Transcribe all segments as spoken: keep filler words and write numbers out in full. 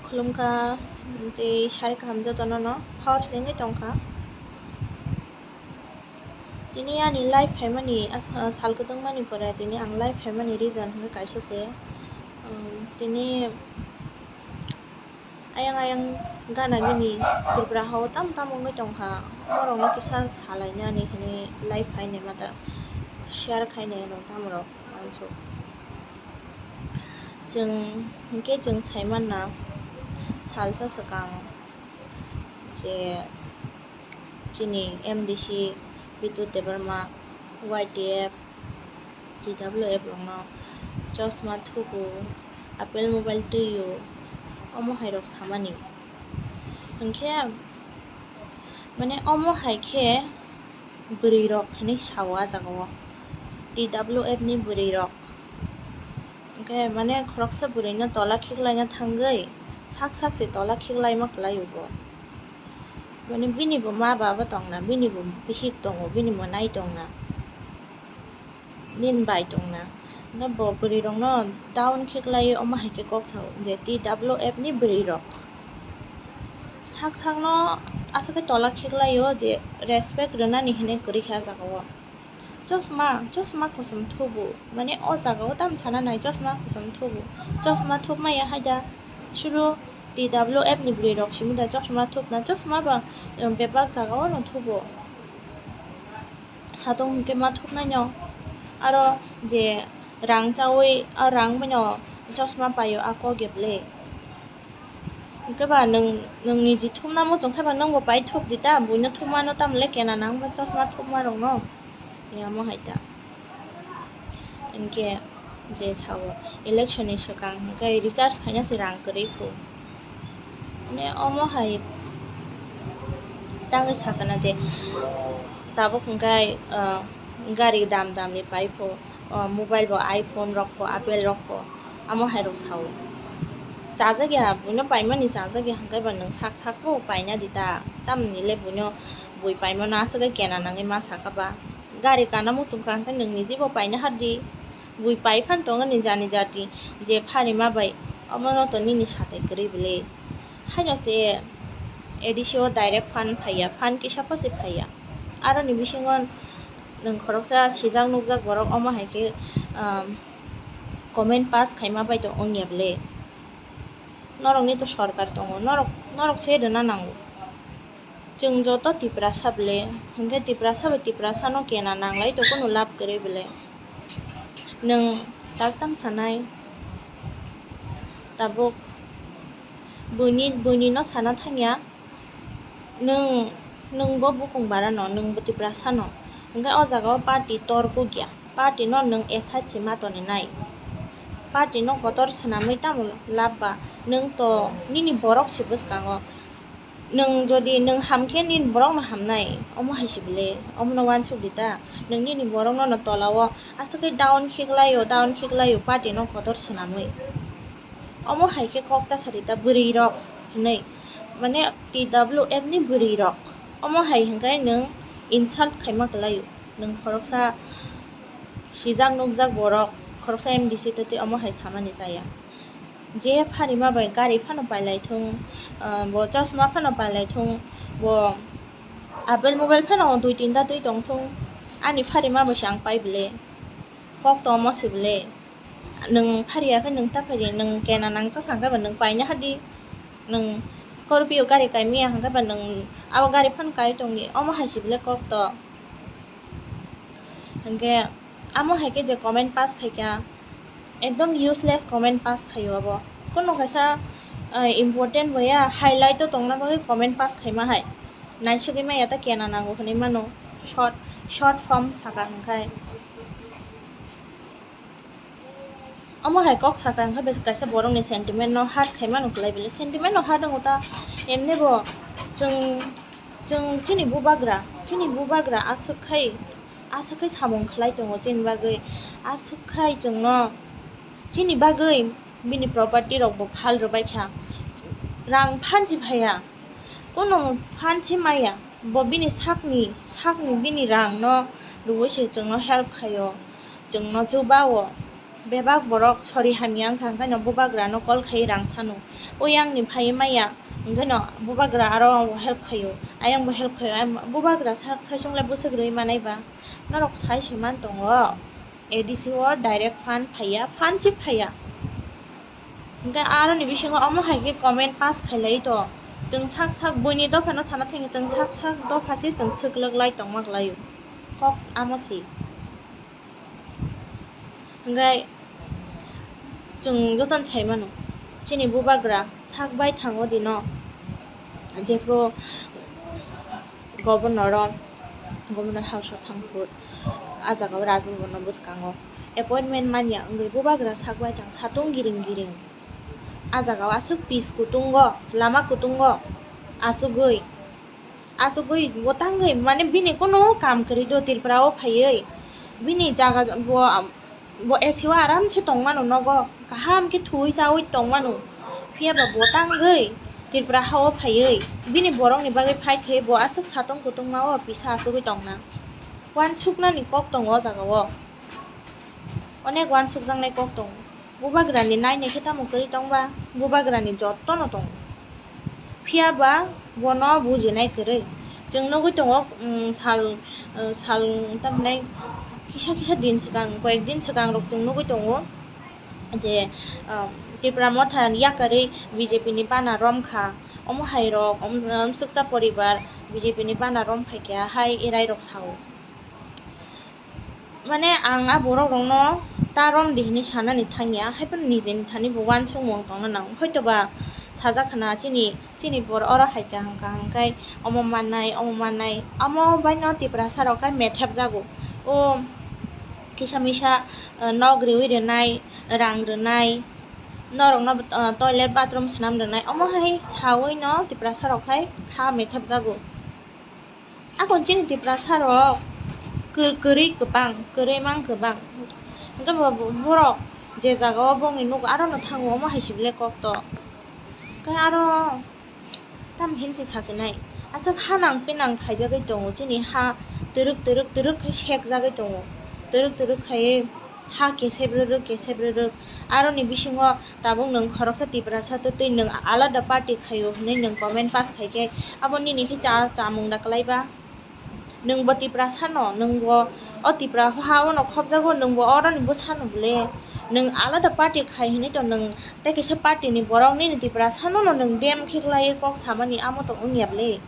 Khulumkha, tei sari kaham jotono no hor se wngwi tongkha. Tini ani life phaimani, as-, sal kwtwngmani pore tini ang life phaimani reason hwnwi kaisa se. Um, tini ayang ayang gana nini Tripura hao tam tam wngwi tongkha, borokno kisa salainani hwnwi live phainai mata share khainai rok tamrok uansuk. Chwng hinkhe chwng saimanna salsa swkang je chini M D C Bidyut Debbarma, Y T F, T W F rokno chosma thugo, Apple mobile twio, omo hai rok samani. Hinkhe mane omo hai khe bwrwi rok hinwi sao ah jagao, T W F ni bwrwi rok. Hinkhe mane khoroksa bwrwino tola khiklaina thangwi sak sak se tola khiklaima kwlaio bo. Mane bini bo ma baba tongna, bini bo bihik tongo, bini bo nai tongna, nini bai tongna. Hwnkhe bo bwrwi rokno down khiklai omo hai khe kok sao je T W F ni bwrwi rok sak sakno aswk khe tola khiklaio je respect rwnani hinwi kwrwi kha ah jagao. Chosma, chosma kosom thubu. Mane o jagao tam sana nai chosma kosom thubu. Chosma thupmaya haida. Suru T W F ni bwrwi rok simi da chosma thupna. Chosma ba, um, bebak jagao no thubu. Satung hwnkhe ma thupnai no. Aro je rang chawi, a rang bai no chosma paio a kok ya bwle. Hwnkhe ba nwng, nwng niji thumna muchung khe ba nwng bo pai thup di ta, buino thumano tamo le kena nang ba chosma thupma rokno. Yamo hai ta. Hinkhe je sao election ni swkang hinkhe recharge khaina se rang kwrwi kho. Mane omo hai tangwi sakana je tabuk hinkhe, ah, gari dam dam ni pai pho, ah, mobile bo iPhone rok pho, Apple rok pho. Amo hai rok sao. Chajak ya, buino paimani chajak ya, hwnkhe ba nwng sak sak bo paina di ta. Tamni le buino bui paimano aswk khe kena nangwi ma saka ba. Gari kana muchung kha hwnkhe nwng niji bo paina har di. Bui pai phan tongo ni jani jati je phari ma bai, omo no to nini satai kwrwi bwle. Haino se A D C o direct fund phaiya, fund kisa pho se phaiya. Aroni bisingo nwng khoroksa sijak nukjak borok omo hai khe, um, comment pass khaima bai to wngya bwle. Norokni to sorkar tongo, norok, norok se rwna nango. Chwng joto Tiprasa bwle, hinkhe Tiprasa bai Tiprasa no kena nanglai to kunu lab kwrwi bwle. Nwng tak tam sanai, tabuk buini, buini no sana thangya. Nwng, nwng bo bukung bara no, nwng bo Tiprasa no. Hinkhe o jaga o party tor kukya. Party no nwng S H se ma toni nai. Party no kotor swnamwi tamo lab ba? Nwng to nini borok se bwskango. Nwng jodi nwng ham khe nini borok no hamnai, omo hai se bwle, omo no uansuk di ta. Nwng nini borok no no tola o aswk khe down khiklai o, down khiklai o party no kotor swnamwi. Omo hai khe kok ta sadi ta bwrwi rok hinwi, mane T W F ni bwrwi rok. Omo hai hinkhe nwng insult khaima kwlai o. Nwng khoroksa sijak nukjak borok, khoroksa M D C tei tei omo hai samani chaya. Je phari ma bai gari phano pailai thung, ah, bo chosma phano pailai thung, bo Apple mobile phano dui tinta twi tong thung. Ani phari ma bai se ang pai bwle. Kok to omo se bwle. Nwng phariya khe nwng ta phari, nwng kena nangchak kha khe ba nwng paina hadi. Nwng Scorpio gari kai miya hwnkhe ba nwng abo gari phano kai tongdi, omo hai se bwle kok to. Hwnkhe amo hai khe je comment pass khai kha, ekdom useless comment pass khaio abo. Kuno kaisa, eh, important bo ya, highlight o tongna bagwi comment pass khaima hai. Naisugwi maya ta kena nango hwnwi mano, short, short form saka hwnkhe. Omo hai kok saka hwnkhe bes kaisa borokni sentiment no hurt khaimano kwlai bile. Sentiment no hurt wngo ta, emni bo chwng, chwng chini bubagra, chini bubagra aswk khai, aswk khai samung khlai tongo chini bagwi, aswk khai chwngno chini bagwi bini property rok bo phal rwbai kha, rang phansi phaiya, kuno phansi maya, bo bini sakni, sakni bini rang no rwui se chwngno help khaio, chwngno chubao. Bebak borok sori hamya wngkha, hwnkhe no bubagra no call khai rang sano. O yang ni phai maya, hwnkhe no bubagra aro help khaio, ayang bo help khaio. Bubagra sak saichung lai bwswk rwi manai ba, norok sai se man tongo, A D C o direct fund phaiya, fund se phaiya. Hwnkhe aro ni bisingo omo hai khe comment pass khai lai to, chwng sak sak buini dopha no sana thangya, chwng sak sak dopha se chwng swklwk lai tongma kwlaio, kok amo se. Hwnkhe chwng jotono sai mano, chini bubagra sak bai thango dino, jephru governor o, governor house o thangphuru, ah jaga o Raj Bhavan o bwskango appointment manya wngwi bubagra sak bai thang, satung giring giring, ah jaga o aswk pis kutungo, lama kutungo asugwi. Asugwi bo tangwi, mane bini kunu kam kwrwi do Tripura o phaiwi. Bini jaga bo, bo A C o aram se tongmano nogo, kaham khe thuwi chawi tongmano. Phiya ba bo tangwi Tripura ha o phaiwi bini borok ni bagwi fight khai bo aswk satung kutung ma o pisa asugwi tongna. Uansuknani kok tongo o jaga o. Onek uansukjaknai kok tongo. Bubagrani nainai khe tamo kwrwi tongba, bubagrani jotono tongo. Phiya ba bono bujinai kwrwi. Chwng nugwi tongo, um, sal, uh, sal, tamhinai kisa kisa din swkang, koyek din swkang rok chwng nugwi tongo je, um, Tipra Motha yakarwi B J P ni bana romkha. Omo hai rok, um, um, Sukta poribar B J P ni bana romphai kha hai erai rok sao. Mane ang a borok rokno ta rom di hinwi sanani thangya, haiphano nijeni thani bo uansukmung tongna nango. Hoitoba sajak khna chini, chini borok oro hai kaham kaham khai omo mannai, omo mannai, omo baino Tiprasa rok khai methep jago. O kisa misa, eh, nok riwi rwnai, rang rwnai, norokno, eh, toilet bathroom swnam rwnai, omo hai sawi no Tiprasa rok khai kha methep jago. Akon chini Tiprasa rok kw-, kwrwi kwbang, kwrwi mang kwbang. Hwnkhe bo, bo, borok je jaga o bongni nugo aro no thango, omo hai se belai kok to. Khe aro tamo hinwi se sasinai. Aswk ha nang pinang khaijagwi tongo, chini ha twrwk twrwk twrwk khe sekjagwi tongo. Twrwk twrwk khaiwi ha kesep rwrwk, kesep rwrwk. Aroni bisingo tabuk nwng khoroksa Tiprasa twtwi nwng alada party khaio hwnwi nwng comment pass khaikhe abo nini khe cha-, chamung da kwlaiba? Nwng bo Tiprasa no, nwng bo o Tipra ha o no khopjago, nwng bo oroni bwsa no bwle. Nwng alada party khai hwnwi to nwng tei kaisa party ni borok nini Tiprasa no no nwng dem khe kwlaiwi kok samani amo to wngya bwle.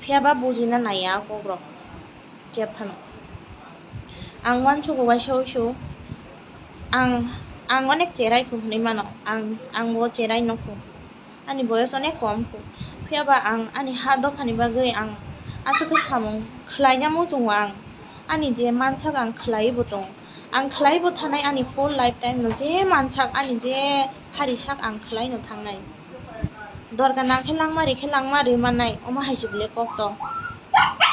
Phiya ba bujina naiya kok rok. Khe phano ang uansugo uaisa uisu, ang, ang onek cherai kho hwnwi mano, ang, ang bo cherai no kho, ani boyos onek kom kho, phiya ba ang ani ha dophani bagwi ang aswk khe samung khlaina muchungo, ang ani je mansak ang khlaiwi bo tongo, ang khlaiwi bo thanai ani full life time no je mansak ani je hari sak ang khlai no thangnai. Dorkar nang khe langma ri khe langma ri mannai, omo hai se belai kok to.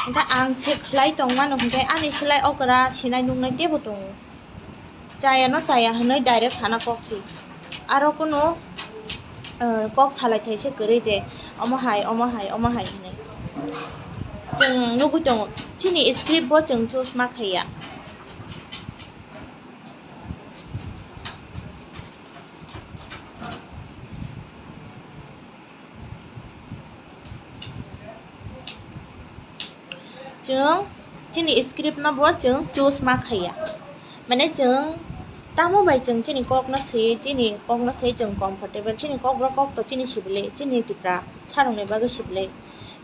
Hwnkhe ang se khlai tongmano hwnkhe ani slai okra sinai nuknai teibo tongo. Chaya no chaya hwnwi direct sana kok si. Aro kunu, eh, kok salai thai se kwrwi je omo hai, omo hai, omo hai hwnwi. Chwng nugwi tongo, chini script bo chwng choose ma khaiya. Chwng chini script no bo chwng choose ma khaiya, mane chwng tamo bai chwng chini kok no swi, chini kok no swi chwng comfortable, chini kok rok kok to chini sibili, chini Tipra sarok ni bagwi sibili,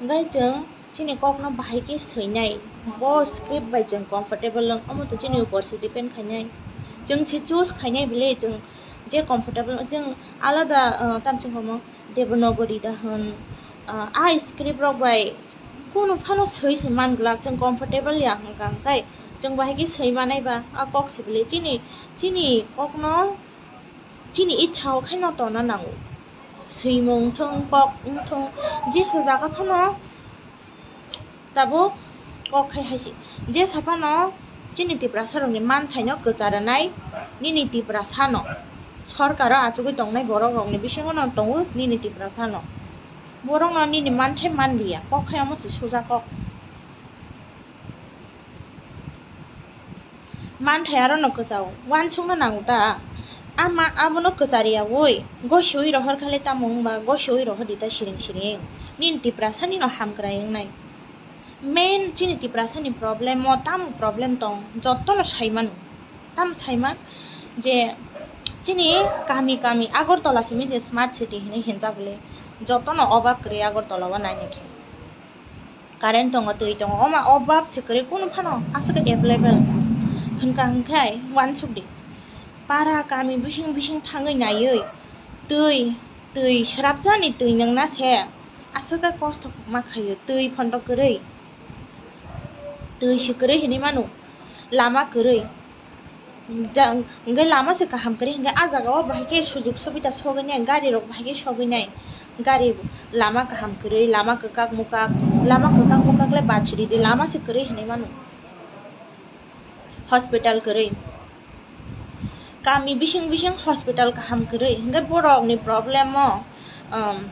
hwnkhe chwng chini kok no bahai khe swinai, bo script bai chwng comfortable wng, omo to chini upor se depend khainai, chwng se choose khainai bile chwng je comfortable, chwng alada, uh, tamchwng homo Devanagari da hwn, uh, a script rok bai kunu phano swi se man glak, chwng comfortable ya hwnkha, hwnkhe chwng bahai khe swi manai ba a kok sibili chini, chini kok no chini ichha o khaino tona nango. Swimung wngthung, kok wngthung, jesa jaga phano tabuk kok khai hai se. Jesa phano chini Tiprasa rokni manthaino kwcha rwnai nini Tiprasa no. Sorkar o achugwi tongnai borok rokni bisingo no tongo nini Tiprasa no. Borok no nini manthai manliya, kok khai omo se suja kok. Manthai aro no kwchao, uansukna nango ta? Ama, abono kwchariyaui, gosiui rohor khale tamo wngba, gosiui rohor di ta siring siring. Nini Tiprasa nino hamkrai wngnai. Main chini Tiprasa ni problem o tamo problem tong, joto no saimano. Tamo saiman je chini kami kami Agartala simi je smart city hinui hinjak le, joto no obak kwrwi Agartala o naina khe. Current tongo, twi tongo, oma obab se kwrwi kunu phano aswk available hwnka hwnkhe uansuk di. Para kami bising bising thangwi naiwi twi, twi swrapjani twi nwngna se aswk khe kosto ma khaio, twi phondo kwrwi, twi se kwrwi hinwi mano, lama kwrwi. Hingke lama se kaham kwrwi hingke ah jaga o bahai khe sujug subida sogwi nai, gari rok bahai khe sogwi nai, gari lama kaham kwrwi, lama kwkak mukak, lama kwkak mukak le bachiri di, lama se kwrwi hinui mano. Hospital kwrwi, kami bising bising hospital kaham kwrwi hingke borok ni problem o, um,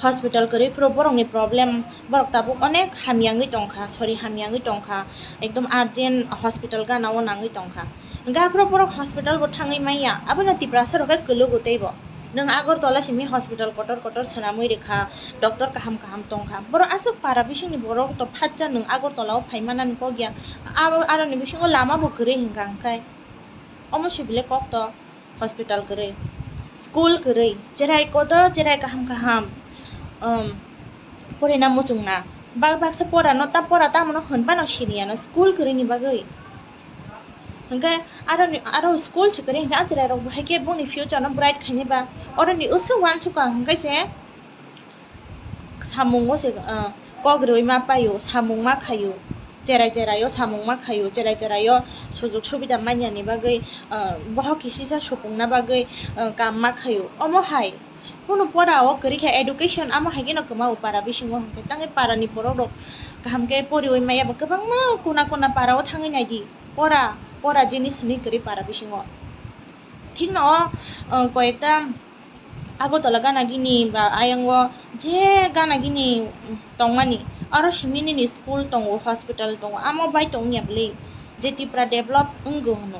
hospital kwrwi phuru borokni problem, borok tabuk onek hamya wngwi tongkha, sori hamya wngwi tongkha, ekdom urgent hospital gana o nangwi tongkha. Hingke aphuru borok hospital bo thangwi manya, abono Tiprasa rok khe kwlwgo teibo. Nwng Agartala simi hospital kotor kotor swnamwi rwkha, doctor kaham kaham tongkha. Borok aswk para bisingni borok to phatsa nwng Agartala o phai manani kok ya. Abo aroni bisingo lama bo kwrwi hwnka hwnkhe. Omo si bile kok to. Hospital kwrwi, school kwrwi, cherai kotor cherai kaham kaham, um, porina muchungna. Bak baksa pora no ta pora tamo no hwn phano siniya no school kwrwi ni bagwi. Hwnkhe aro ni, aro school se kwrwi hwnkhe ah cherai rok bo hai khe boni future no bright khainai ba. Oro ni usuk uansukha hwnkhe se samung o se, ah, kok rwui ma paio, samung ma khaio, cherai cherai o samung ma khaio, cherai cherai o sujug subida manya ni bagwi, ah, bohok kisisa supungna bagwi, ah, kam ma khaio. Omo hai kunu pora o kwrwi kha education, amo hai kheno kwma o para bisingo hwnkhe tangwi para ni borok rok kaham khe poriui maya bo kwbangma kuna kuna para o thangwi nai di, pora, pora jinis hinui kwrwi para bisingo. Thikno o, ah, koyekta Agartala gana gini ba ayang o je gana gini tongmani, aro simi nini school tongo, hospital tongo, amo bai tongya bwle je Tripura develop wngw hwno?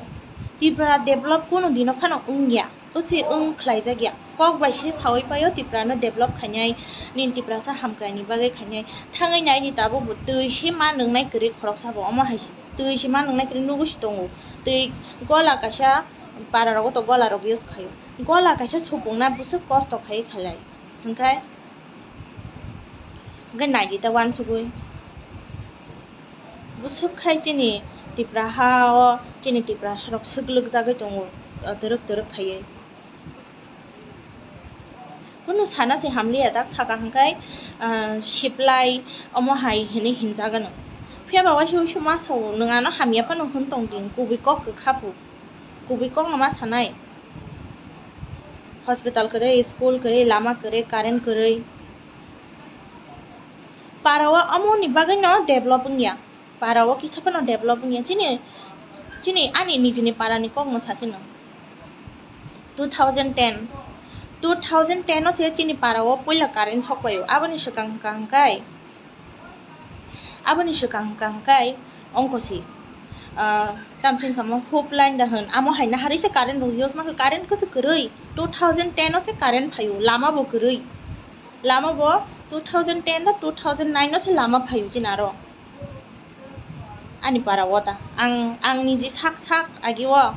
Tripura develop kunu dino phano wngya, usi wng khlaijakya. Kok bai se sawi paio Tripura no develop khainai, nini Tiprasa hamkrai ni bagwi khainai. Thangwi nai di tabuk bo twi se ma nwngnai kwrwi khoroksa bo, omo hai se twi se ma nwngnai kwrwi nugwi se tongo. Twi gola kaisa para rogo to gola rok use khaio. Gola kaisa supungna bwswk kosto khai khalai. Hwnkhe, hwnkhe naidi ta uansugui. Bwswk khai chini Tipra ha o, chini Tiprasa rok swklwk jagwi tongo, twrwk twrwk khaiwi. Kunu sana se hamliya tak saka hwnkhe, ah, siplai omo hai hinwi hinjagano. Phiya ba waisa waisa ma sao, nwng ano hamya phano hwn tong di, kubui kok kwkha phu. Kubui kokno ma sanai. Hospital kwrwi, school kwrwi, lama kwrwi, current kwrwi. Para o amoni bagwi no develop wngya. Para o kisa phano develop wngya. Chini, chini ani nijini para ni kokno sasi no. Two thousand ten, two thousand ten o se chini para o puila current sok paio. Aboni swkang hwnkha hwnkhe Aboni swkang hwnkha hwnkhe ongkosi, ah, tamsing kamo hoop line da hwn, amo hai naharwi se current rok use mankha, current khe se kwrwi. Two thousand ten o se current phaio, lama bo kwrwi, lama bo two thousand ten da two thousand nine o se lama phaio chini aro. Ani para o ta ang, ang niji sak sak agi o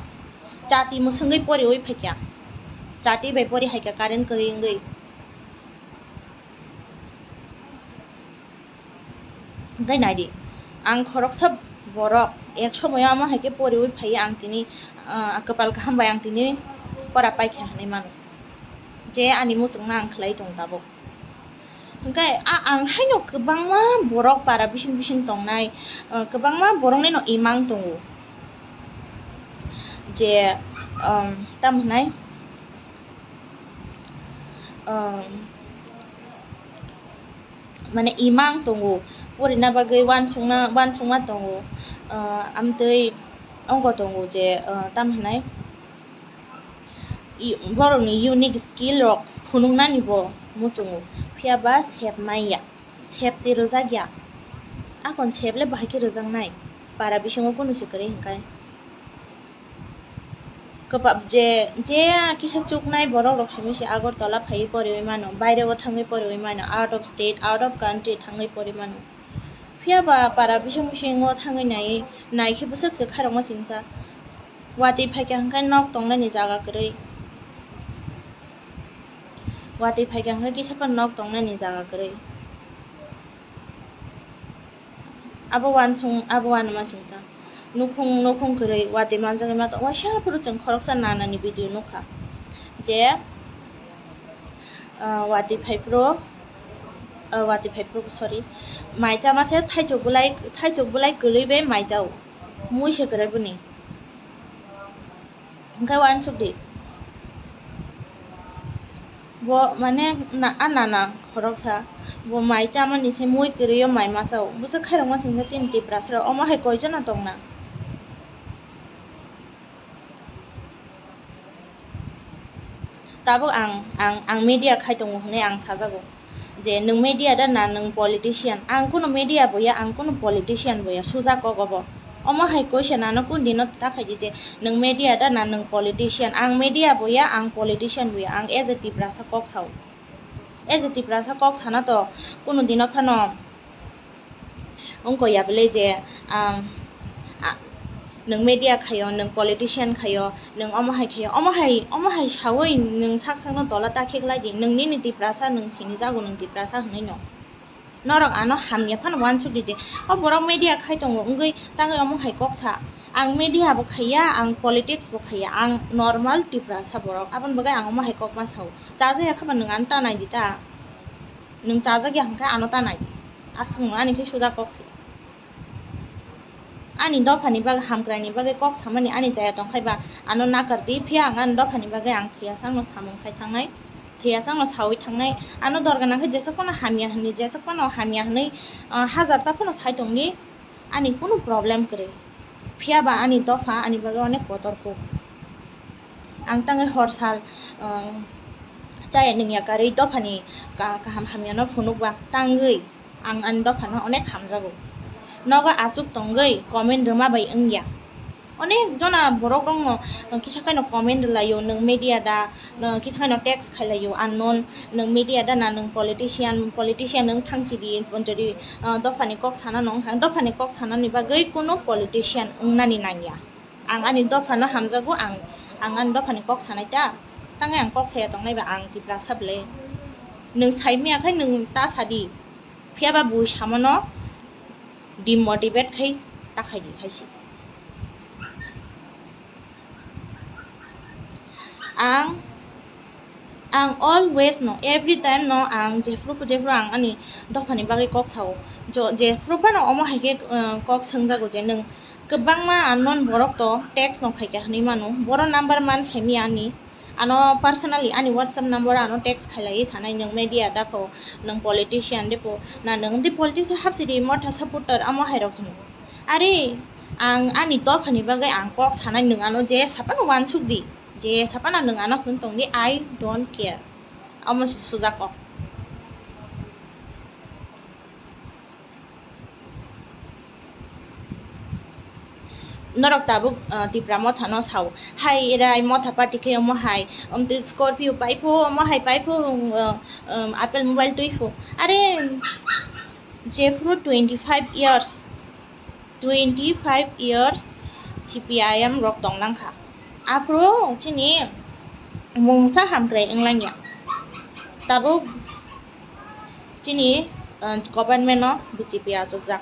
chati mwswngwi poriwi phaikha, chati bai pori haikha current kwrwi wngwi. Hwnkhe naidi, ang khoroksa borok ek somoyo amo hai khe poriwi phaiwi ang tini, ah, kwpal kaham bai ang tini pora paikha hinwi mano, je ani muchungma ang khlai tongo tabuk. Hwnkhe a, ang haino kwbangma borok para bising bising tongnai, ah, kwbangma boroknino imang tongo, je, um, tamo hwnai, um, mane imang tongo, porina bagwi uansukna, uansukma tongo, ah, amtwi ongko tongo je, ah, tamo hwnai, i-, borokni unique skill rok phunuknani bo muchungo, phiya ba sep manya, sep se rwjak ya, akon sep le bahai khe rwjaknai, para bisingo kunu se kwrwi hwnkhe. Kwbap je, je kisa chuknai borok rok simi se Agartala phaiwi poriwi mano, baire o thangwi poriwi mano, out of state, out of country thangwi poriwi mano. Phiya ba para bising bisingo thangwi nai, nai khe bwswk se khairokma singcha. Watwi phaikha hwnkhe nok tongnani jaga kwrwi. Watwi phaikha hwnkhe kisa phano nok tongnani jaga kwrwi. Abo uansong, abo uanama singcha. Nukhung, nukhung kwrwi watwi manjagwi ma tongo. Waisa phuru chwng khoroksa nanani video nukha. Je, ah, watwi phaiphuru, ah, watwi phaiphuru, sorry. Mai chama se thaichuk bulai, thaichuk bulai kwrwi bai mai chao. Mui se kwrwi bini. Hwnkhe uansuk di. Bo mane na, a nana khoroksa. Bo mai chamani se mui kwrwi o mai masa o. Bwswk khairokma singkhe tini Tiprasa rok. Omo hai koi jona tongna? Tabuk ang, ang, ang media khai tongo hwnwi ang sajago. Je nwng media da na nwng politician? Ang kunu media bo ya, ang kunu politician bo ya, suja kok obo. Omo hai question ano kun dino ta khai di je nwng media da na nwng politician? Ang media bo ya, ang politician bo ya, ang as a Tiprasa kok sao. As a Tiprasa kok sana to kunu dino phano wngkha ya bwle je, um, a, nwng media khaio, nwng politician khaio, nwng omo hai khaio, omo hai, omo hai saui nwng sak sakno tola ta kheklai di, nwng nini Tiprasa, nwng sini jago nwng Tiprasa hwnwi no. Norok ano hamya phano uansuk di je, o borok media khai tongo wngwi tangwi omo hai kok sa. Ang media bo khaiya, ang politics bo khaiya, ang normal Tiprasa borok, aboni bagwi ang omo hai kok ma sao. Chajaya khe ba nwng ano ta nai di ta. Nwng chajak ya hwnkhe ano ta nai di. Aswkno ani khe suja kok se. Ani dophani bagwi, hamkraini bagwi kok samani ani chaya tongkhai ba ano nakar di, phiya ang ani dophani bagwi ang thwiya sakno samung khai thangnai, thwiya sakno saui thangnai. Ano dorga nangkhe jeswk phano hamya hwnwi, jeswk phano hamya hwnwi, ah, hajar ta phano sai tongdi. Ani kunu problem kwrwi. Phiya ba ani dopha ani bagwi onek kotor kuk. Ang tangwi hor sal, um, chaya nungya karwi dophani ka-, kaham hamyano phunukba tangwi ang ani dophano onek hamjago. Nogo achuk tongwi comment rwma bai wngya. Onek jona borok rokno kisa khaino comment rwlaio, nwng media da, nwng kisa khaino text khailaio, unknown, nwng media da na nwng politician, politician nwng thangsi di, jodi, ah, dophani kok sana nwng thang, dophani kok sanani bagwi kunu politician wngnani nangya. Ang ani dophano hamjago, ang, ang ani dophani kok sanai ta, tangwi ang kok saya tongnai ba ang Tiprasa bwle. Nwng saimaya khai nwng ta sadi, phiya ba bui samano demotivate khai ta khai di khai si. Ang, ang always no, every time no, ang jephru jephru ang ani dophani bagwi kok sao. Jo-, jephru phano omo hai khe, uh, kok swngjago je nwng kwbangma unknown borok to text no khaikha hwnwi mano. Boro number man semi ani. Ano personally ani WhatsApp number ano text khailaiwi sanai, nwng media da pho, nwng politician de pho, na nwng de politician hapsi di motha supporter amo hai rok hino. Are, ang ani dophani bagwi ang kok sanai, nwng ano je saphano uansuk di, je saphano nwng ano hwn tong di, I don't care. Amo se suja kok. Norok tabuk, ah, Tipra motha no sao. Hai erai motha party khe omo hai, um, twi Scorpio pai pho, omo hai pai pho, um, uh, um, Apple mobile twi pho. Are, jephru twenty five years, twenty five years C P I M rok tong lang kha. Aphuru chini mungsa hamkrai wng lang ya. Tabuk chini, uh, government no B J P achukjak.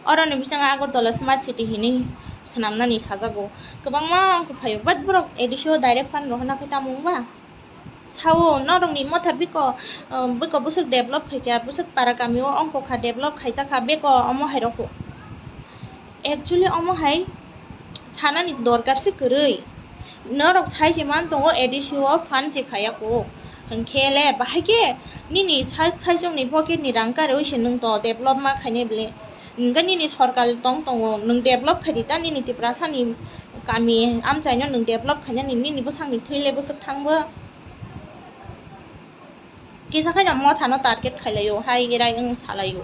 Oroni bisingo Agartala Smart City hinwi swnamnani sajago. Kwbangma wngkha phaio, but borok A D C o direct fund rohorna khe tamo wngba? Sao, norokni motha biko, uh, biko bwswk develop khaikha, bwswk para kamio wngkha develop khaijakha, beko omo hai rokho. Actually omo hai sanani dorkar se kwrwi. Norok sai se man tongo A D C o fund se khaiya kho. Hwnkhe le bahai khe nini sai-, saichung ni pocket ni rang karwi se nwng to develop ma khainai bwle. Hwnkhe nini sorkar tong tongo, nwng develop khai di ta nini Tiprasa ni kami amchai no nwng develop khainani nini bwsakni thwi le bwswk thangbo. Kisa khaino mothano target khailaio, hai erai wng salaio.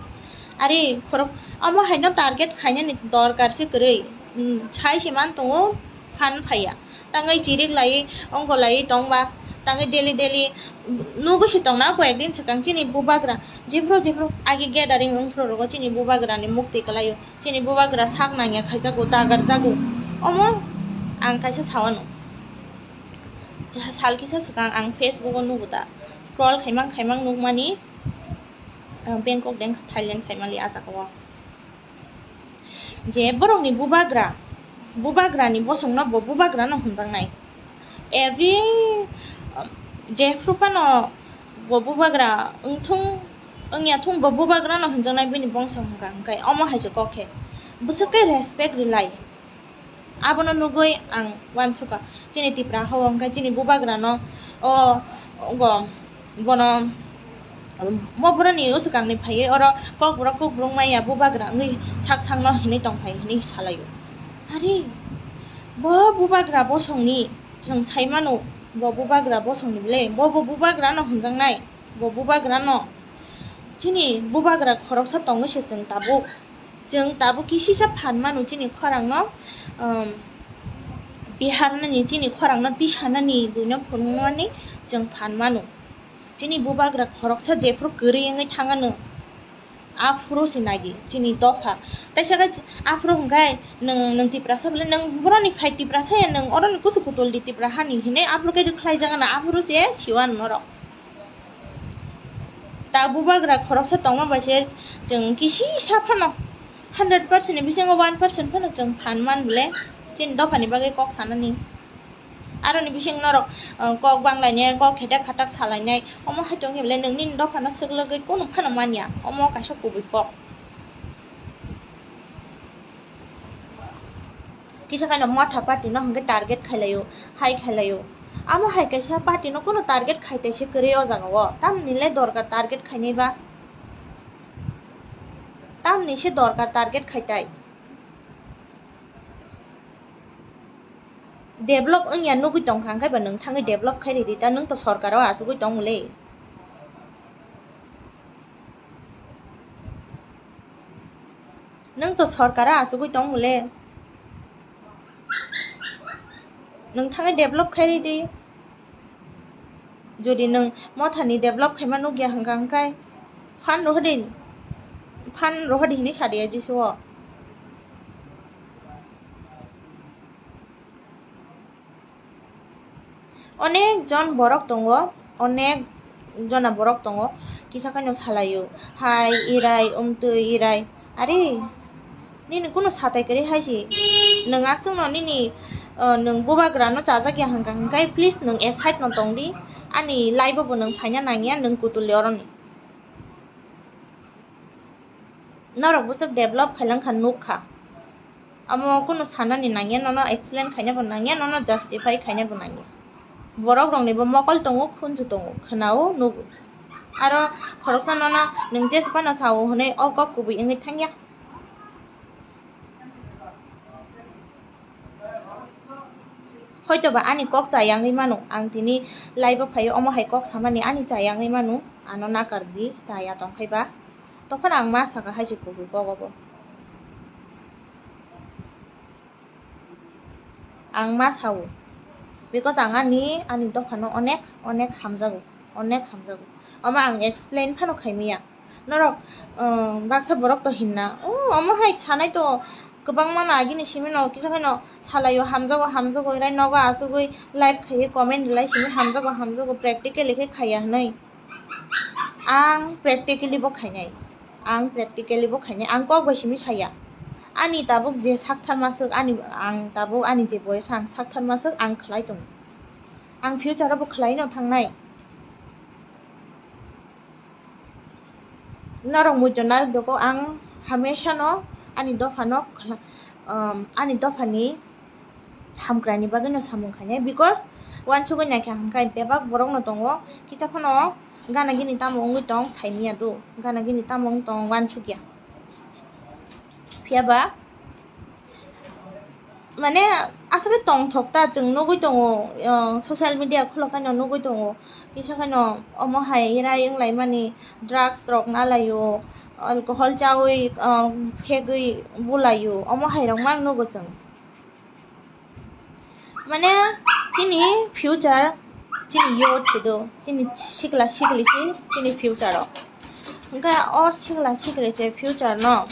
Are khorok omo haino target khainani dorkar se kwrwi. Hmm, sai se man tongo, phan phaiya. Tangwi chirik lai, ongko lai tongba, tangwi daily daily nugwi se tongna, koyek din swkang chini bubagra, jephru jephru agi gathering wngphru rogo chini bubagra ni mukti kwlaio, chini bubagra sak nangya khaijago, dagarjago. Omo ang kaisa sawano. Sal kisa swkang ang Facebook o nugo da, scroll khaimang khaimang nukmani, ah, Bangkok deng Thailand saimali ah jaga o. Je borokni bubagra, bubagrani bosongno bo bubagrano hwnjaknai. Every, um, jephru phano bo bubagra wngthung, wngya thung bo bubagrano hwnjaknai bini bongso hwnkha hwnkhe omo hai se kok khe. Bwswk khe respect rwlai. Abono nugwi ang uansukha, chini Tipra hao hwnkhe chini bubagrano o, ogo, bono, mo boroni o swkangni phaiwi oro kokborok kokborok maya bubagra wngwi sak sakno hinwi tongphai hinwi salaio. Are, bo bubagra bosongni, chwng saimano, bo bubagra bosongni bwle, bo bo bubagrano hwnjaknai, bo bubagrano. Chini bubagra khoroksa tongwi se chwng tabuk. Chwng tabuk kisisa phan mano chini khorangno, um, biharnani chini khorangno tisanani buino phunuknani chwng phan mano. Chini bubagra khoroksa jephru kwrwi wngwi thangano, aphuru se nagi chini dopha. Taisa khe aphuru hwnkhe nwng, nwng Tiprasa bole, nwng boroni phai Tiprasa ya, nwng oroni kusu kutul di Tipra hani hinwi aphuru khe rwkhlai jagana, aphuru se siwan norok. Ta bubagra khoroksa tongma bai se chwng kisisa phano hundred percent ni bisingo one percent phano chwng phan man bole chini dophani bagwi kok sanani. Aroni bising norok, uh, kok banglainai, kok khetek khatak salainai, omo hai tongkhe bole nwng nini dophano swklwgwi kunu phano manya, omo kaisa kubui kok. Kisa khaino motha party no hwnkhe target khailaio, hai khailaio. Amo hai kaisa party no kunu target khaitai se kwrwi o jaga o. Tamni le dorkar target khainai ba? Tamni se dorkar target khaitai? Develop wngya nugwi tongkha, hwnkhe ba nwng thangwi develop khai ridi ta, nwng to sorkar o achugwi tong le. Nwng to sorkar o achugwi tong le. Nwng thangwi develop khai ridi. Jodi nwng mothani develop khaima nukya hwnkha hwnkhe phan rohordi, phan rohordi hinwi sadi adiso o. Onek jon borok tongo, onek jona borok tongo, kisa khaino salaio, hai irai, umtwi irai, ari nini kunu satai kwrwi hai si, nwng aswkno nini, uh, nwng bubagrano chajakya hwnkha hwnkhe, please nwng aside no tongdi, ani live o bo nwng phaina nangya, nwng kutulli oroni. Norok bwswk develop khailangkha nukha. Amo kunu sanani nangya, nono explain khaina bo nangya, nono justify khaina bo nangya. Borok rokni bo mokol tongo, khunju tongo, khwnao, nugo. Aro khoroksa nono nwng jesa phano sao hwnwi o kok kubui wngwi thangya. Hoito ba ani kok chayangwi mano, ang tini live o phaio, omo hai kok samani ani chayangwi mano, ano nakar di, chaya tongkhai ba. Tophano ang ma saka hai se kubui kok obo. Ang ma sao, because ang ani, ani dophano onek, onek hamjago, onek hamjago. Omo ang explain phano khaimaya. Norok, um, baksa borok to hinna, "Oh, omo hai sanai to kwbangma no agini simi no kisa khaino salaio, hamjago, hamjago," hinai nogo achugwi live khaiwi comment rwlai simi, "Hamjago, hamjago, practically khe khaiya," hinwi. Ang practically bo khainai, ang practically bo khainai, ang kok bai simi saya. Ani tabuk je saktharma swk, ani, ang tabuk ani je boyes ang saktharma swk ang khlai tongo. Ang future o bo khlai no thangnai. Norok muitu narwk dogo, ang hamesa no ani dopha no khla-, um, ani dopha ni hamkrai ni bagwi no samung khainai, because uansugwi naikha hwnkhe bebak borok no tongo, kisa phano gana gini tamo wngwi tong saimanya do, gana gini tamo wng tong uansukya. Phiya ba mane aswk tongthok ta, chwng nugwi tongo, uh, social media khulok haino nugwi tongo, kisa khaino omo hai rai wnglaimani, drugs rok nalaio, alcohol chawi, uh, phegwi bulaio, omo hai rok mang nugo chwng. Mane chini future, chini youth se do, chini sikla sikli se chini future o. Hingke o sikla sikli se future no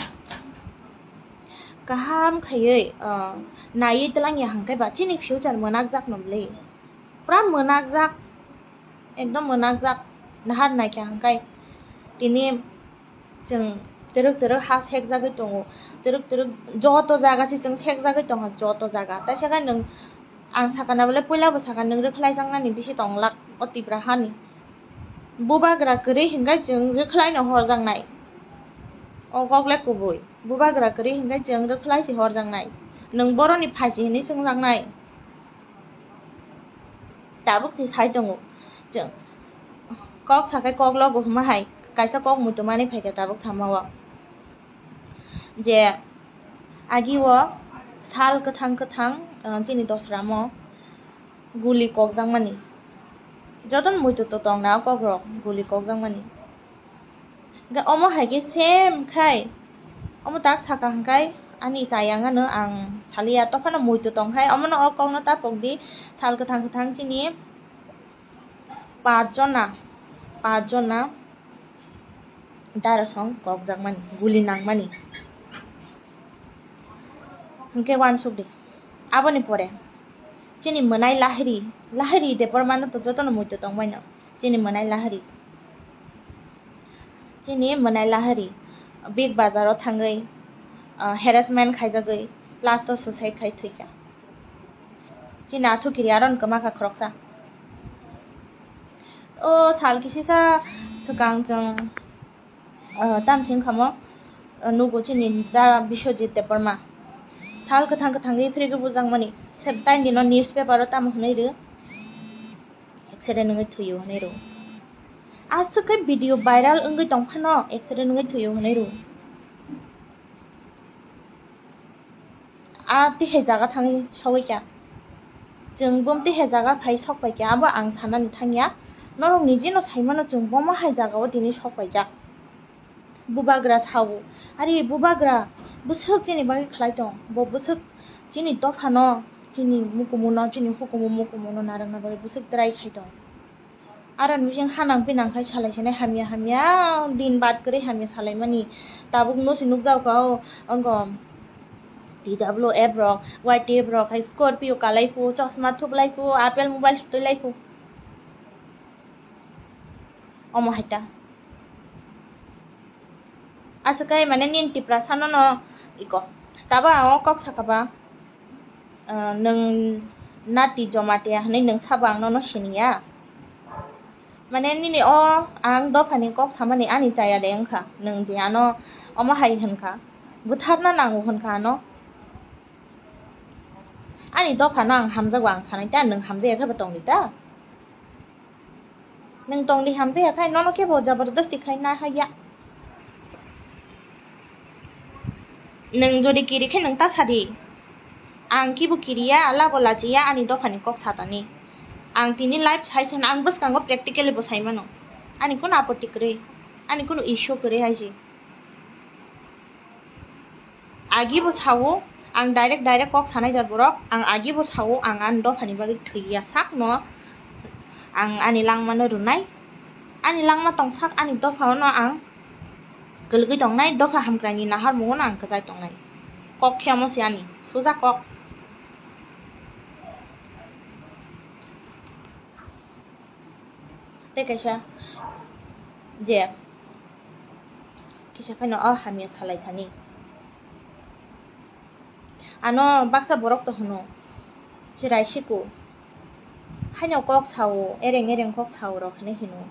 kaham khaiwi, ah, naiwi twlangya hingke ba chini future mwnakjak no bwle. Pura mwnakjak, ekdom mwnakjak. Nahar naikha hingke tini chwng twrwk twrwk ha sekjagwi tongo, twrwk twrwk joto jaga se chwng sekjagwi tongkha, joto jaga. Taisa khe nwng, ang sakha na bole, puila bo sakha, nwng rwkhlai jaknani bisi tonglak o Tipra hani. Bubagra kwrwi hingke chwng rwkhlai no horjaknai, o kok le kubui. Bubagra kwrwi hingke chwng rwkhlai se horjaknai, nwng boroni phaisi hinwi swngjaknai. Tabuk se sai tongo. Chwng kok sakai kok logo hwnma hai kaisa kok muitu manwi phaikha tabuk samao. Je agi o sal kwthang kwthang, ah, chini dosramo guli kokjakmani. Jotono muitu to tongna o kokrok guli kokjakmani. Hingke omo hai khe same khai, omo tak saka hingkai ani chayang ano ang saliya, tophano muitu tongkhai, omono o kokno ta pokdi, sal kwthang kwthang chini pach jona, pach jona darasong kokjakmani, guli nangmani. Hingke uansukdi. Aboni pore chini mwnai Lahiri, Lahiri Debbarma no to jotono muitu tongbaino. Chini mwnai Lahiri, chini mwnai Lahiri Big Bazar o thangwi, ah, harassment khaijagwi last o suicide khai thwikha. Chini athukiri aron kwmakha khoroksa. O sal kisisa swkang chwng, ah, tamsing khamo, ah, nugo chini da Biswajit Debbarma. Sal kwthang kwthangwi phirigwi bujakmani. Se taini no newspaper o tamo hwnwi rw. Accident wngwi thwio hwnwi rw. Aswk khe video viral wngwi tong phano accident wngwi thwio hwnwi rw. A tihai jaga thangwi sogwi kha. Chwng bum tihai jaga phai sok pai kha, abo ang sanani thangya. Norok ni jino saimano chwng bomo hai jaga o tini sok paijak. Bubagra sao, ari bubagra bwswk chini bagwi khlai tong, bo bwswk chini dophano, chini mukumuno, chini hukumu mukumuno narwkna bagwi bwswk try khai tong. Aro ni bising hanang pinang khai salai sinai hamya hamya din bad kwrwi hamya salaimani. Tabuk no se nukjak kha o, ongko T W F rok, Y T F rok hai Scorpio kalai phu, chosma thuklai phu, Apple mobile sutwi lai phu. Omo hai ta. Aswk khe mane nini Tiprasa no no iko. Tabo ang o kok saka ba, ah, nwng nati jomati ya hwnwi nwng sabo ang nono siniya. Mane nini o ang dophani kok samani ani chaya de wngkha. Nwng je ano omo hai hwnkha. Butharna nango hwnkha ano. Ani dophano ang hamjago ang sanai ta, nwng hamjaya khe bo tongdi ta? Nwng tongdi hamjaya khai nono kebo jabardasti khai na haya. Nwng jodi kiri khe nwng ta sadi. Ang kibo kiriya, labo lachiya, ani dophani kok satani. Ang tini live sai san, ang bwskango practically bo sai mano. Ani kuno apatti kwrwi, ani kuno issue kwrwi hai se. Agi bo sao, ang direct direct kok sanai jat borok, ang agi bo sao, ang ani dophani bagwi thwiya sakno, ang ani langmano rwnai, ani langma tongsak ani dophano ang kwlwgwi tongnai, dopha hamkraini naharmungono ang kwchai tongnai. Kok khe omo se ani suja kok. Tei kaisa je kisa phano o hamya salai thani. Ano baksa borok to hwno, chirai siku. Haino kok sao, ereng ereng kok sao rok hinwi hino.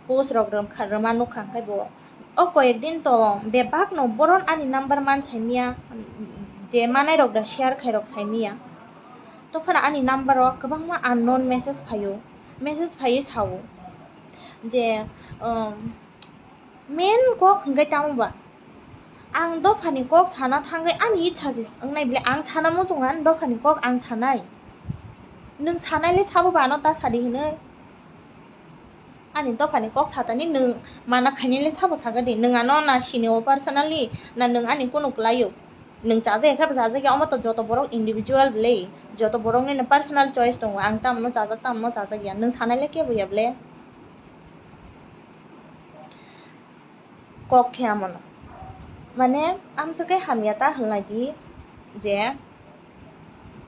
Post rok rwmkha, rwma nukha, hwnkhe bo o koyek din to bebak no boron ani number man saimiya, je manai rok da share khai rok saimiya. Tophano ani number o kwbangma unknown message phaio, message phaiwi sao je, um, main kok hwnkhe tamo ba? Ang dophani kok sana thangwi ani itsa se wngnai bile, ang sana muchungo ani dophani kok ang sanai. Nwng sanai le sabo ba ano ta sadi hinwi. Ani dophani kok satani nwng mana khainai le sabo sagadi. Nwng ano na sinio personally, na nwng ani kunu kwlaio. Nwng chajak ya khe bo chajak ya, omo to joto borok individual bwle, joto borokni personal choice tongo, ang tamno chajak, tamno chajak ya, nwng sanai le kebo ya bwle. Kok khe amono, mane, amswk khe hamya ta hwnlai di je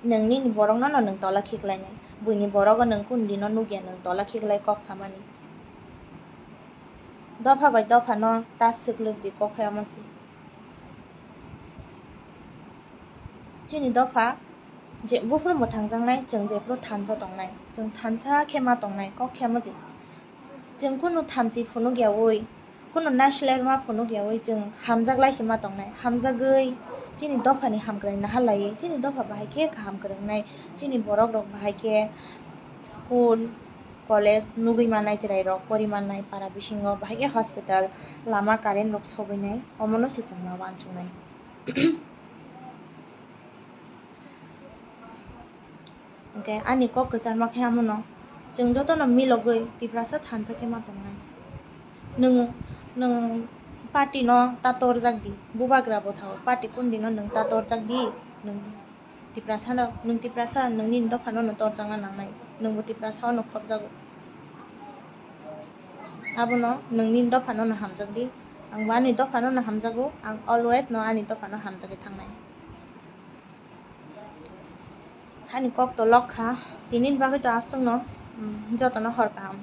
nwng nini borokno no nwng tola khiklainai, buini borogo nwng kundino nukya nwng tola khiklai kok samani. Dopha bai dophano ta swklwk di, kok khe omo se. Chini dopha je buphuru mwthangjaknai, chwng jephuru thansa tongnai, chwng thansa khe ma tongnai, kok khe omo se. Chwng kunu thamchi phunuk yaui, kunu naislerma phunuk yaui chwng hamjak lai se ma tongnai, hamjagwi chini dophani hamkrai naha laiwi, chini dopha bahai khe kaham kwrwngnai, chini borok rok bahai khe school, college nugwi mannai, chwrai rok pori mannai, para bisingo bahai khe hospital, lama current rok sogwi nai, omono se chwng ma uansuknai. Hwnkhe ani kok kwcharma khe amono, chwng jotono milogwi Tiprasa thansa khe ma tongnai. Nwng, nwng party no ta torjak di, bubagra bo sao party kundino nwng ta torjak di, nwng Tiprasa no, nwng Tiprasa nwng nini dophano no torjakna nangnai, nwngbo Tiprasa no khopjago. Abono nwng nini dophano no hamjak di, ang bo ani dophano no hamjago, ang always no ani dophano hamjagwi thangnai. Hani kok to lok kha, tini bagwi to aswkno, mm, jotono hor kaham.